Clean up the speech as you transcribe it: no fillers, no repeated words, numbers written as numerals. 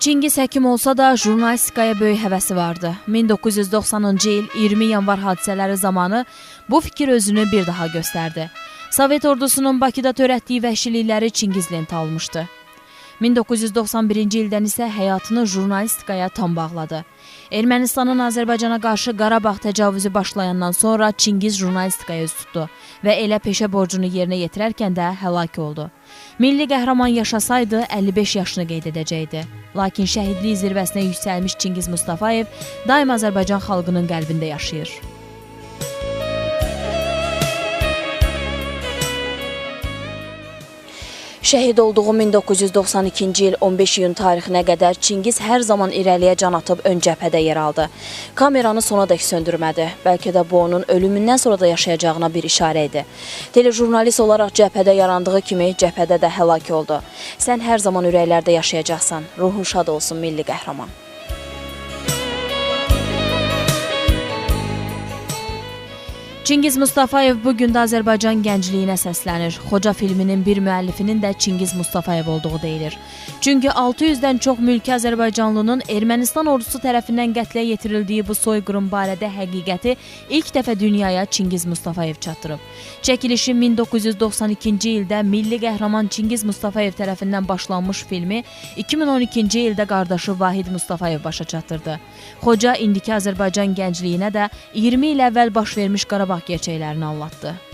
Çingiz həkim olsa da jurnalistikaya böyük həvəsi vardı. 1990-cı il 20 yanvar hadisələri zamanı bu fikir özünü bir daha göstərdi. Sovet ordusunun Bakıda törətdiyi vəhşilikləri Çingiz lentə almışdı. 1991-ci ildən isə həyatını jurnalistikaya tam bağladı. Ermənistanın Azərbaycana qarşı Qarabağ təcavüzü başlayandan sonra Çingiz jurnalistikaya üz tutdu və elə peşə borcunu yerinə yetirərkən də həlak oldu. Milli qəhrəman yaşasaydı 55 yaşını qeyd edəcəkdi. Lakin şəhidlik zirvəsinə yüksəlmiş Çingiz Mustafayev daim Azərbaycan xalqının qəlbində yaşayır. Şəhid olduğu 1992-ci il 15 iyun tarixinə qədər Çingiz hər zaman irəliyə can atıb ön cəbhədə yer aldı. Kameranı sonadək söndürmədi. Bəlkə də bu onun ölümündən sonra da yaşayacağına bir işarə idi. Telejurnalist olaraq cəbhədə yarandığı kimi cəbhədə də həlak oldu. Sən hər zaman ürəklərdə yaşayacaqsan. Ruhun şad olsun milli qəhrəman. Çingiz Mustafayev bu gün də Azərbaycan gəncliyinə səslənir. Xoca filminin bir müəllifinin də Çingiz Mustafayev olduğu deyilir. Çünki 600-dən çox mülki Azərbaycanlının Ermənistan ordusu tərəfindən qətlə yetirildiyi bu soyqırım barədə həqiqəti ilk dəfə dünyaya Çingiz Mustafayev çatdırıb. Çəkilişi 1992-ci ildə milli qəhrəman Çingiz Mustafayev tərəfindən başlanmış filmi 2012-ci ildə qardaşı Vahid Mustafayev başa çatdırdı. Xoca indiki Azərbaycan gəncliyinə də 20 il əvvəl baş vermiş Qarabağ gerçəklərini anlatdı.